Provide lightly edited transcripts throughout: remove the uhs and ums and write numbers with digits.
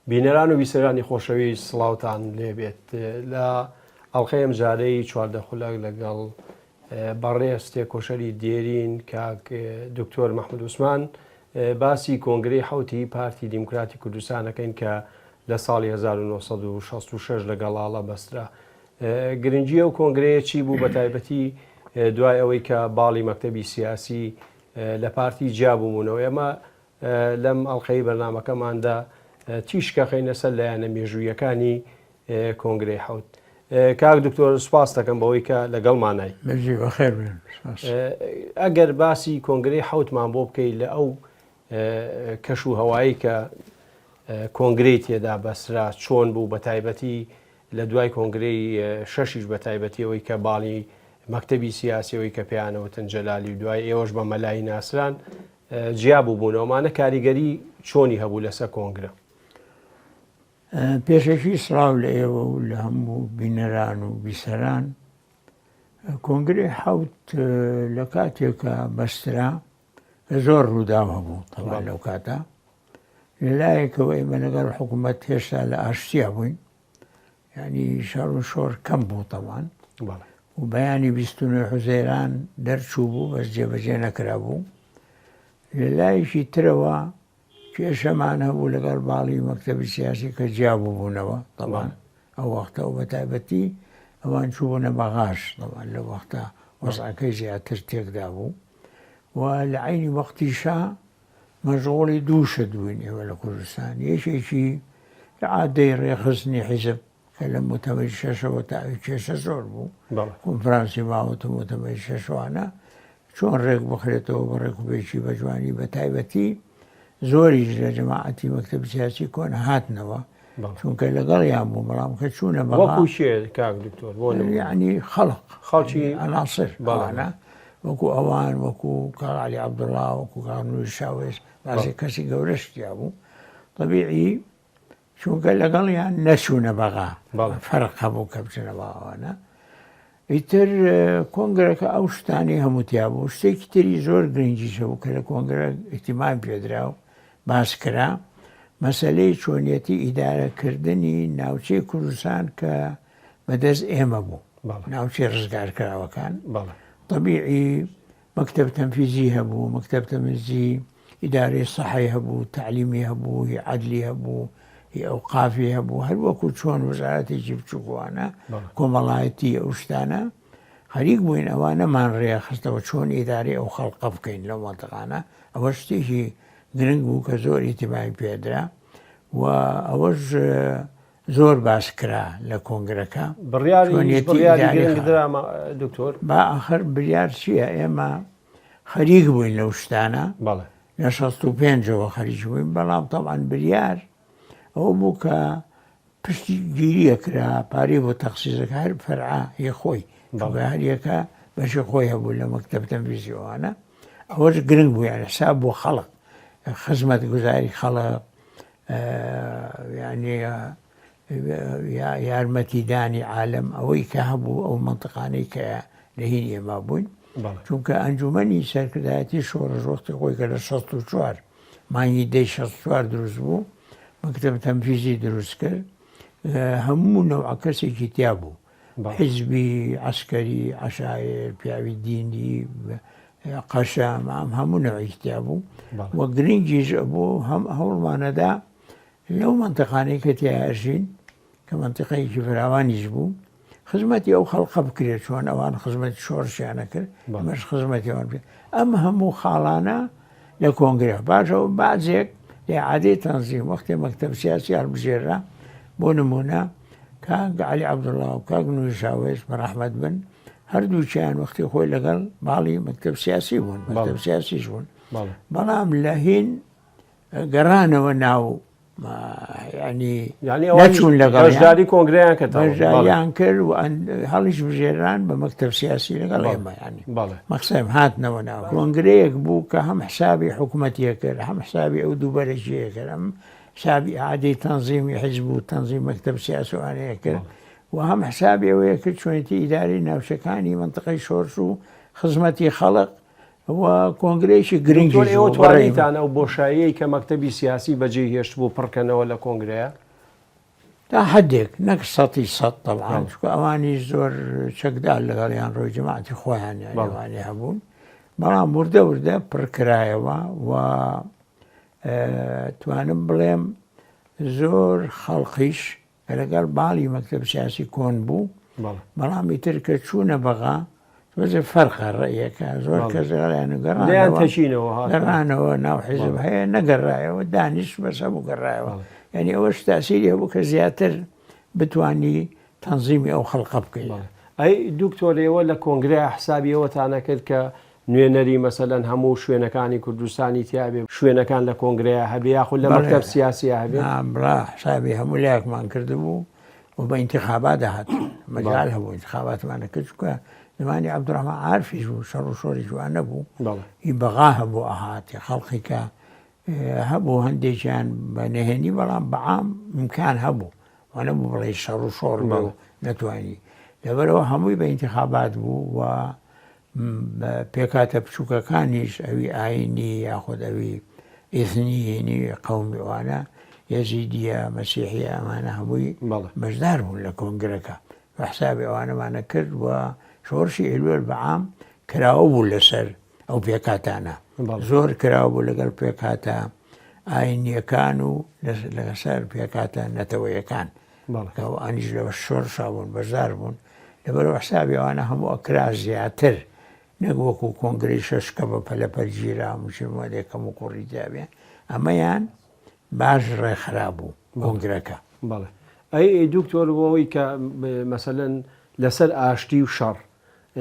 بینەران و بیسەرانی خۆشەویست سڵاوتان لێبێت لە ئەڵقەی ئەمجارەی 14 خولەک لەگەڵ بەڕێز تێکۆشەری دێرین کاک دکتۆر مەحمود عوسمان باسی کۆنگرەی حەوتی پارتی دیموکراتی کوردستان ئەکەین کە لە ساڵی 1966 لە گەڵاڵە بەسترا. گرنگی ئەو کۆنگرەیە چی بوو بە تایبەتی دوای ئەوەی کە باڵی مەکتەبی سیاسی لە پارتی جیا بوومونەوە ئێمە لەم ئەڵلقەی بەرنمەکەماندا تیشکەخەینە سەر لایەنە مێژوویەکانی کۆنگرەی حوت. کاک دکتۆر سوپاس دەکەم بەوەی کە لەگەڵمانای. بژی بەخێر بێن. سوپاس. ئەگەر باسی کۆنگرەی حەوتمان بۆ بکەی لە ئەو کەش و هەوایی کە کۆنگرەی تێدا بەسرا چۆن بوو بە تایبەتی لە دوای کۆنگرەی شەشیش بە تایبەتی ئەوەی کە باڵی مەکتەبی سیاسیەوەی کە پێیانەوتن جەلالی و دوای ئێوەش بە مەلایی ناسران جیا بووبوونەوەمانە کاریگەری چۆنی هەبوو لەسەر کۆنگرە؟ پێشەکی سڵاو لە ئێوە و لە هەموو بینەران و بیسەران. کۆنگرەی حەوت لە کاتێکە بەسترا کە زۆر ڕووداو هەبوو تەبا لەو کاتە لەلایەکەوە ئێمە لەگەڵ حکوومەت هێشتا لە ئاشتیا بووین ینی شەڕ و شۆڕ کەم بوو تەوان و بەیانی 29 حوزەیران دەرچوو بوو بەس جێبەجێ نەکرا بوو لە لایەکی ترەوە کێشەمان هەبوو لەگەڵ باڵی مەکتەبی سیاسی کە جیا بووبوونەوە تەبان ئەو وەختە و بەتایبەتی ئەوان چووبوونە بەغاش تەبان لەو وەختە وەزعەکەی زیاتر تێکدا بوو و لە عەینی وەختیشا مەشغوڵی دوو شت بووین ئێمە لە کوردستان یەکێکی عادەی ڕێکخستنی حیزب کە لە موتەمەری شەشەوە تا ئەوی کێشە زۆر بوو کۆنفرانسی ماوەت و موتەمەری شەشوانە چۆن ڕێک بخرێتەوە بە ڕێکوپێکی بە جوانی بە تایبەتی زۆریش لە جەماعەتی مەکتەب سیاسی کۆن هاتنەوە چونکە لەگەڵیان بوو بەڵام کە چوونە بەڵکو شێ کاک دکتۆر بۆ ینی خەڵق خەڵکی ئەناسر بەڵانە وەکو ئەوان وەکو کاعلی عەبدوڵڵا وەکو کاک شاوێس بازێ کەسی گەورەش تیا بوو طبیعی چونکە لەگەڵیان نەچوونە بەغا فەرق هەبوو کە بچنە بەغاوانە ئیتر کۆنگرەکە ئەو شتانی هەموو تیا بوو شتێکی تری زۆر گرنگیش هەبوو کە لە کۆنگرە ئیهتیمام پێدرا و باس کرا مەسەلەی چۆنیەتی ئیدارەکردنی ناوچەی کوردستان کە بەدەست ئێمە بوو ناوچەی ڕزگارکراوەکان طبیعی مەکتەب تەنفیزی هەبوو، مەکتەب تەنفیزی ئیدارەی سەحەی هەبوو، تەعلیمی هەبوو، هی عەدلی هەبوو، هی ئەوقافی هەبوو، هەر وەکوو چۆن وەزارەتێکی بچووک وانە، کۆمەڵایەتی ئەو شتانە خەریک بووین ئەوانەمان ڕێخستەوە چۆن ئیدارەی ئەو خەڵقە بکەین لەو مەنتقانە، ئەوە شتێکی گرنگ بوو کە زۆر ئیهتیمامی پێدرا و ئەوەش زۆر باس کرا لە کۆنگرەکە. بڕیاری بڕیاری گرنگ درا دکتۆر؟ با ئاخر بریار چییە؟ ئێمە خەریک بووین لەو شتانە لە 65ەوە خەریک بووین بەڵام تەبعەن بریار ئەوە بوو کە پشتی گیریە کرا پارەی بۆ تەخسیزەکە هەر فەرعە هی خۆی بەڵێ هەریەکە بەشی خۆی هەبوو لە مەکتەب تەنفیزیەوانە ئەوەش گرنگ بوو یان حساب بۆ خەڵک خزمەت گوزاری خەڵک یانی یارمەتیدانی عالەم ئەوەی کە هەبوو ئەو مەنتقانەی کە لە هین ئێمە بووین چونکە ئەنجومەنی سەرکردایەتی شۆڕش وەختی خۆی کە لە 64 مانگی دەی 64 دروست بوو مەکتەب تەنفیزی دروست کرد هەموو نەوعە کەسێکی تیا بوو حیزبی، عەسکەری، عەشایر، پیاوی دینی، قەشە، مام هەموو نەوعێکی تیا بوو و گرنگیش بوو هەم هەوڵمانەدا لەو مەنتقانەی کە تیا ئەژین کە مەنتقەیەکی فراوانیش بوو خزمەتی ئەو خەڵقە بکرێت چۆن ئەوان خزمەتی شۆڕشیانە کرد ئەمەش خزمەتی ئەوان بکرێت ئەم هەموو خاڵانە لە کۆنگرە باشە و بازێک لە عادەی تەنزیم وەختێ مەکتەب سیاسی هەڵبژێرا بۆ نمونە کاک عەلی عەبدوڵڵا و کاک نوری شاوەیس بە ڕەحمەت بن هەردووکیان وەختی خۆی لەگەڵ باڵی مەکتەب سیاسی بوون مەکتەب سیاسیش بوون بەڵام لە هین گەڕانەوە ناو ینی نەچوون لەگەڵ بەشداری کۆنگرەیان کرد بەشداریان کرد و هەڵیش بژێران بە مەکتەب سیاسی لەگەڵ ئێمە ینی مەخسەم هاتنەوە ناو کۆنگرەیەک بوو کە هەم حسابی حکوومەتیە کرد هەم حسابی ئەو دووبەرەکیە کرد ئەم حسابی ئیعادەی تەنزیمی حیزب و تەنزیم مەکتەب سیاسی و ئەوانەیە کرد و هەم حسابی ئەوەیە کرد چۆنێتی ئیدارەی ناوچەکانی مەنتقەی شۆرش و خزمەتی خەڵک. و کۆنگرەیەکی گرنگی ئێوە توانیتان ئەو بۆشاییەی کە مەکتەبی سیاسی بەجێی هێشتبوو پڕکەنەوە لە کۆنگرەیە؟ تا حدێک نەک سەتی سەد تەبعەن چونکە ئەوانیش زۆر چەکدار لەگەڵیان ڕۆی جەماعەتی خۆیان یانەوانی هەبوون بەڵام وردە وردە پڕکرایەوە و توانم بڵێم زۆر خەڵقیش کە لەگەڵ باڵی مەکتەب سیاسی کۆن بوو بەڵام ئیتر کە چوونە بەغا تۆزێ فەرقە ڕێیەکە زۆر کەس لەگەڵیان گەڕانەوە گەڕانەوە ناو حیزب هەیە نەگەڕایەوە دانیش بەس هەبوو گەڕایەوە یعنی ئەوەش تاسیری هەبوو کە زیاتر بتانی تەنزیمی ئەو خەڵقە بکەیت. ئەی دکتۆر ئێوە لە کۆنگرەیا حسابی ئەوەتان ئەکرد کە نوێنەری مەسەلەن هەموو شوێنەکانی کوردستانی تیابێ شوێنەکان لە کۆنگرەیا هەبێ یاخود لە مەکتەب سیاسیا هەبێ؟ نا برا حسابی هەموو لایەکمان کردبوو و بە ئینتخابات دەهاتن مەجال هەبوو ئینتخاباتمان دەکرد چونکە زمانی عەبدوڕەحمان عارفیش بوو شەڕ و شۆڕی جوان نەبوو هی بەغا هەبوو ئەهاتی خەڵقی کە هەبوو هەندێکیان بە نهێنی بەڵام بەعام ئیمکان هەبوو وە نەبوو بڵێ شەڕ و شۆڕ بوو نەتوانی لەبەرەوە هەمووی بە ئینتخابات بوو و پێکهاتە بچووکەکانیش ئەوی ئاینی یاخود ئەوی ئیثنیینی قەومی ئەوانە یەزیدیە مەسیحیە ئەمانە هەمووی بەشدار بوون لە کۆنگرەکە بە حسابی ئەوانەمانە کرد و شۆڕشی ئەیلول بەعام کراوە بوو لەسەر ئەو پێکهاتانە زۆر کراوە بوو لەگەڵ پێکهاتە ئاینیەکان و لەسەر پێکهاتە نەتەوەیەکان کە ئەوانیش لە شۆڕشا بوون بەشدار بوون لەبەرئەوە حسابی ئەوانە هەموو ئەکرا زیاتر نەک وەکو کۆنگرەی شەش کە بە پەلە پەل گیرا مشێمەدێک کەم و کوڕی تیابێ ئەمەیان باش ڕێکخرا بوو کۆنگرەکە. بەڵێ ئەی دکتۆر بۆ ئەوەی کە مەسەلەن لەسەر ئاشتی و شەڕ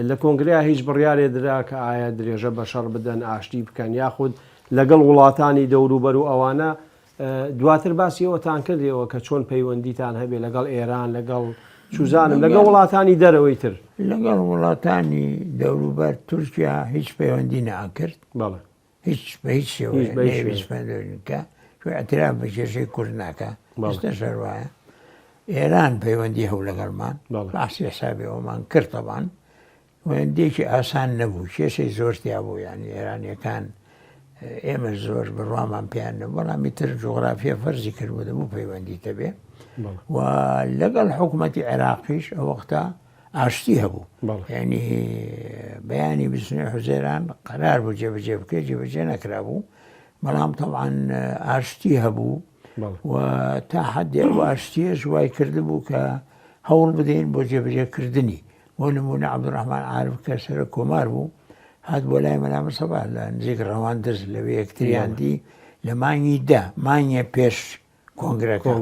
لە کۆنگرەیا هیچ بڕیارێ درا کە ئایا درێژە بە شەڕ بدەن ئاشتی بکەن یاخود لەگەڵ وڵاتانی دەوروبەر و ئەوانە دواتر باسی ئەوەتان کرد ئێوە کە چۆن پەیوەندیتان هەبێ لەگەڵ ئێران لەگەڵ چوزانم لەگەڵ وڵاتانی دەرەوەی تر. لەگەڵ وڵاتانی دەوروبەر تورکیا هیچ پەیوەندی نەئەکرد. بەڵێ. هیچ بە هیچ شێوەیەک نەیەویست پەیوەندی بکا چون ئیعتراف بە کێشەی کورد ناکا ئێستاش هەر وایە. ئێران پەیوەندی هەبوو لەگەڵمان باسی حسابی ئەومان کرد تەبان پەیوەندیەکی ئاسان نەبوو کێشەی زۆر تیا بوو یعنی ئێرانیەکان ئێمە زۆر بڕوامان پێیان نەبوو بەڵام ئیتر جوغرافیە فەرزی کردبوو دەبوو پەیوەندی تەبێ و لەگەڵ حکوومەتی عێراقیش ئەو وەختە ئاشتی هەبوو یعنی بەیانی 29 حوزەیران قەرار بوو جێبەجێ بکرێت جێبەجێ نەکرابوو بەڵام تەبعەن ئاشتی هەبوو و تا حدێ ئەو ئاشتیەش وای کردبوو کە هەوڵ بدەین بۆ جێبەجێکردنی بۆ نموونە عەبدولڕەحمان عارف کە سەرۆک کۆمار بوو هات بۆ لای مەلا مستەفا لە نزیک ڕەواندز لەوێ یەکتریان دی لە مانگی دە مانگێ پێش کۆنگرەکە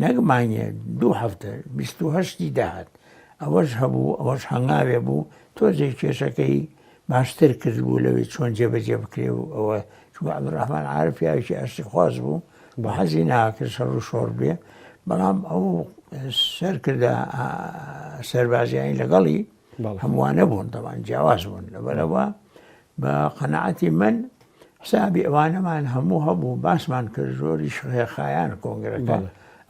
نەک مانگێ دوو هەفتە 28 داهات ئەوەش هەبوو ئەوەش هەنگاوێ بوو تۆزێک کێشەکەی باشتر کرد بوو لەوەی چۆن جێبەجێ بکرێ و ئەوە چونکە عەبدولڕەحمان عارف پیاوێکی ئاشتیخواز بوو بە حەزی ناکرد شەڕ و شۆڕ بێ بەڵام ئەو سەرکردە سەربازیانی لەگەڵی هەمووانە بوون دەوان جیاواز بوون لەبەرەوە بە قەنەعەتی من حسابی ئەوانەمان هەموو هەبوو باسمان کرد زۆری شڕێخایان کۆنگرەکە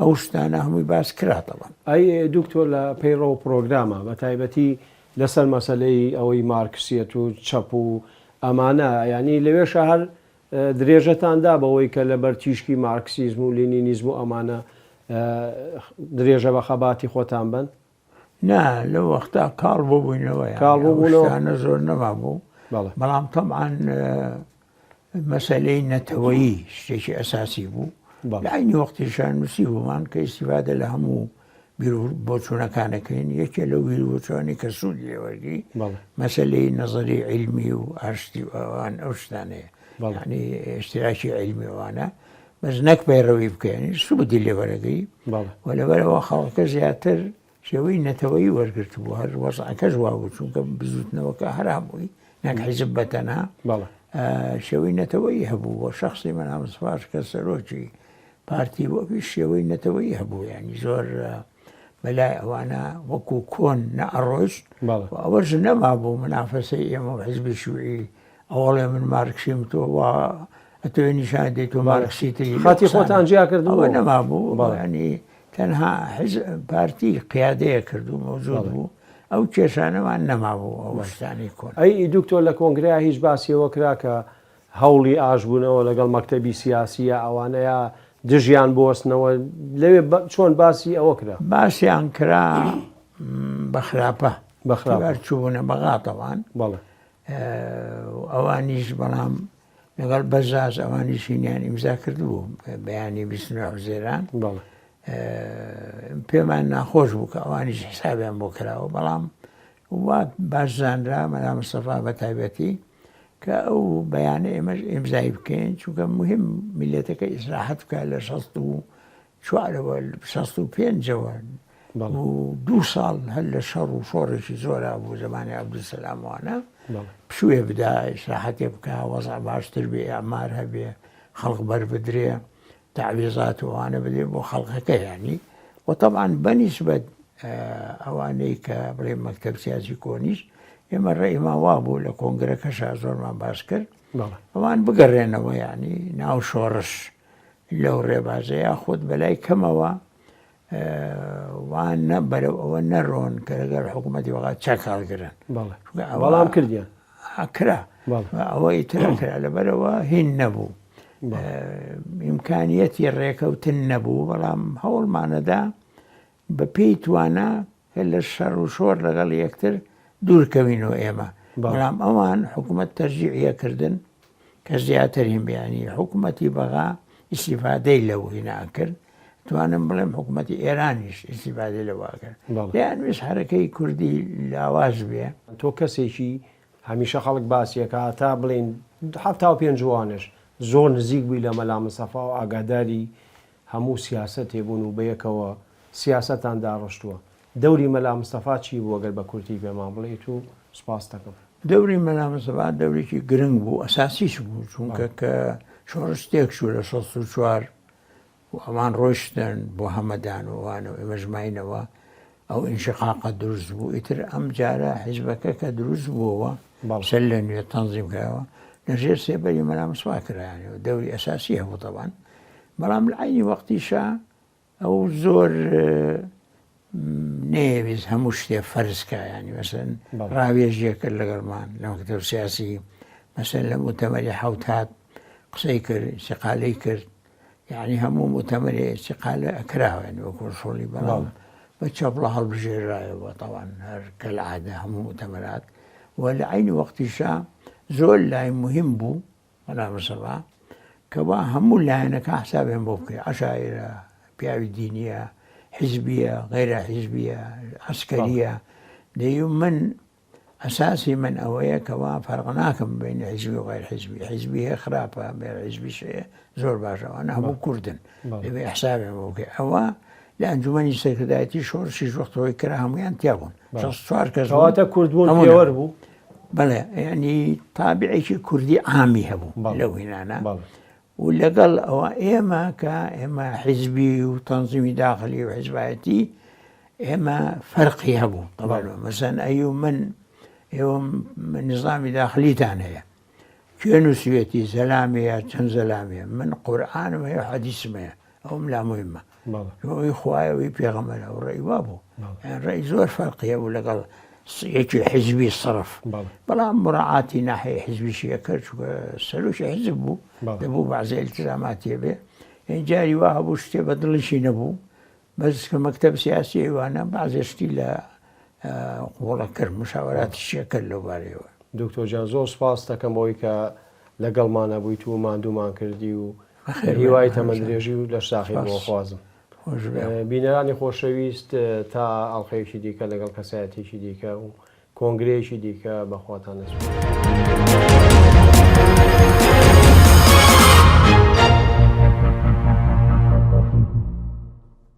ئەو شتانە هەمووی باس کراتەوە. ئەی دکتۆر لە پەیڕەو پرۆگرامە بە تایبەتی لەسەر مەسەلەی ئەوەی مارکسیەت و چەپ و ئەمانە یانی لەوێشا هەر درێژەتان دا بەوەی کە لەبەر تیشکی مارکسیزم و لینینیزم و ئەمانە درێژە بە خەباتی خۆتان بەن؟ نا لەو وەختا کاڵ ببووینەوە کاڵ ببوونەوە شتانە زۆر نەمابوو بەڵام تەبعەن مەسەلەی نەتەوەیی شتێکی ئەساسی بوو لە عەینی وەختیشا نووسیبوومان کە ئیستیفادە لە هەموو بیر و بۆچوونەکانەکەین یەکێ لەو بیر و بۆچوونی کە سوود لێوەرگری مەسەلەی نەزەری عیلمی و ئاشتی و ئەوان ئەو شتانەیە یعنی اشتراکی عیلمی ئەوانە بەس نەک پەیڕەوی بکەین سوودی لێوەرەگری و لەبەرەوە خەڵکە زیاتر شێوەی نەتەوەیی وەرگرتبوو هەر وەزعەکەش وابوو چونکە بزوتنەوەکە هەر هەمووی نەک حیزب بە تەنها شێوەی نەتەوەیی هەبوو بۆ شخصی مەلا مستەفاش کە سەرۆکی پارتی بوو ئەویش شێوەی نەتەوەیی هەبوو ینی زۆر بەلای ئەوانە وەکو کۆن نەئەڕۆشت و ئەوەش نەمابوو منافەسەی ئێمە و حزبی شوعی ئەوەڵێ من مارکسیم تۆ وا ئەتەوێ نیشان دەیت تۆ مارکسی تری خەتی خۆتان جیا کردبوو ئەوە نەمابوو ینی تەنها حیزب پارتی قیادەیە کرد و مەوجود بوو. ئەو کێشانەمان نەمابوو ئەو شتانی کۆن. ئەی دکتۆر لە کۆنگرەیا هیچ باسی ئەوە کرا کە هەوڵی ئاشبوونەوە لەگەڵ مەکتەبی سیاسی یا ئەوانە یا دژیان بوەستنەوە لەوێ چۆن باسی ئەوە کرا؟ باسیان کرا بە خراپە بە خراپە چوونە بەغاتەوان بەڵێ ئەوانیش بەڵام لەگەڵ بەزاز ئەوانیش هینیان ئیمزا کردبوو بەیانی 29 حوزەیران بەڵێ پێمان ناخۆش بوو کە ئەوانیش حسابیان بۆ کراوە بەڵام وا باش زانرا مەلا مستەفا بە تایبەتی کە ئەو بەیانە ئێمەش ئیمزای بکەین چونکە مهم میلەتەکە ئیسراحەت بکە لە شەست و چوارەوە شەست و پێنجەوە و دوو ساڵ هەر لە شەڕ و شۆڕێکی زۆرا بوو زمانی عەبدولسەلاموانە پشوێ بدا ئیسراحەتێ بکە وەزع باشتر بێ ئەمار هەبێ خەڵک بەر بدرێ تەعویزات و ئەوانە بدرێ بۆ خەڵکەکە یانی و تەبعەن بەنیسبەت ئەوانەی کە بڵێ مەکتەب سیاسی کۆنیش ئێمە ڕێیمان وا بوو لە کۆنگرەکەشا زۆرمان باس کرد ئەوان بگەڕێنەوە ینی ناو شۆڕش لەو ڕێبازە یاخود بەلای کەمەوە وان نە بەرەو ئەوە نەڕۆن کە لەگەڵ حکوومەتی وەغا چەک هەڵگرن بەڵام کردیان کرا ئەوە ئیتر کرا لەبەرەوە هین نەبوو ئیمکانیەتی ڕێکەوتن نەبوو بەڵام هەوڵمانەدا بە پێی توانا کە لە شەڕ و شۆڕ لەگەڵ یەکتر دوورکەوینەوە ئێمە بەڵام ئەوان حکوومەت تەرجیعیەکردن کە زیاتر هین بیانی حکوومەتی بەغا ئیسیفادەی لەو هینا کرد توانم بڵێم حکوومەتی ئێرانیش ئیسیفادەی لەوە کرد لێیان ویست حەرەکەی کوردی لاواز بێ. تۆ کەسێکی هەمیشە خەڵک باسی ئەکا تا بڵێین 75 وانەش زۆر نزیک بووی لە مەلا مستەفا و ئاگاداری هەموو سیاسەتێ بوون و بەیەکەوە سیاسەتان داڕشتووە. دەوری مەلا مستەفا چی بوو ئەگەر بە کورتی پێمان بڵێیت و سوپاست دەکەم. دەوری مەلا مستەفا دەورێکی گرنگ بوو، ئەساسیش بوو، چونکە کە شۆڕش تێکچوو لە 64 و ئەوان ڕۆیشتن بۆ هەمەدان و ئەوانە و ئێمەش ماینەوە، ئەو ئینشقاقە دروست بوو، ئیتر ئەم جارە حیزبەکە کە دروست بووەوە سەر لە نوێ تەنزیم کرایەوە لە ژێر سێبەری مەلا مستەفا کرایانەوە، دەوری ئەساسی هەبوو تەبعەن، بەڵام لە عەینی وەختیشا ئەو زۆر نەیەویست هەموو شتێ فەرز کا ینی مەسەن ڕاوێژیە کرد لەگەڵمان لە مەکتەب سیاسی مەسەن لە موتەمەری حوت هات قسەی کرد ئیستیقالەی کرد یعنی هەموو موتەمەری ئیستیقالە ئەکراوێن وەکو ڕسوڵی بەڵام بە چەپڵە هەڵبژێرایەوە تەوان هەر کەلعادە هەموو موتەمەرات و لە عینی وەختیشا زۆر لای مهم بوو مەلا مستەفا کەوا هەموو لایەنەکان حسابیان بۆ بکەی عەشایرە پیاوی دینیە حیزبیە غەیرە حیزبیە عەسکەریە دەی من ئەساسی من ئەوەیە کەوا فەرق ناکەم بین حیزبی و غیر حیزبی حیزبی هەیە خراپە غیر حیزبیش هەیە زۆر باشە ئەوانە هەموو کوردن دەبێ حسابیان بۆ بکەی ئەوە لە ئەنجومەنی سەرکردایەتی شۆڕشیش وەختەوەی کرا هەمویان تیا بوون 64 کەس بوون. کەواتە کوردبوون پێوەر بوو بەڵێ یعنی تابعێکی کوردی عامی هەبوو لەو هینانە و لەگەڵ ئەوە ئێمە کە ئێمە حیزبی و تەنزیمی داخلی و حیزبایەتی ئێمە فەرقی هەبوو طبعا مەسەن ئەی و من ئێوە نظامی داخلیتان هەیە کوێ نووسوێتی زەلامەیە چەند زەلامەیە من قورآانم هەیە حەدیسم هەیە ئەوم لا مهمە ئەوی خوایە ئەوی پێغەمبەرە ئەو ڕێی وا بوو ڕێی زۆر فەرقی هەبوو لەگەڵ یەکی حیزبی سەرف بەڵام مراعاتی ناحیە حیزبیشی ئەکرد چونکە سەرۆکی حیزب بوو دەبوو بەعزێ التزاماتی هەبێ یعنی جاری وا هەبوو شتێ بە دڵیشی نەبوو بەس کە مەکتەب سیاسی ئەیوانە بەعزێ شتی لە قبوڵە کرد مشاوەراتیشی کرد لەو بارەیەوە. دکتۆر گیان زۆر سوپاست دەکەم بەوەی کە لەگەڵمانە بوویت و ماندوومان کردی و هیوای تەمەندرێژی و لەشساغی بۆ خوازم. بینەرانی خۆشەویست تا ئەڵقەیەکی دیکە لەگەڵ کەسایەتێکی دیکە و کۆنگرەیەکی دیکە بەخواتان دەسپێرم.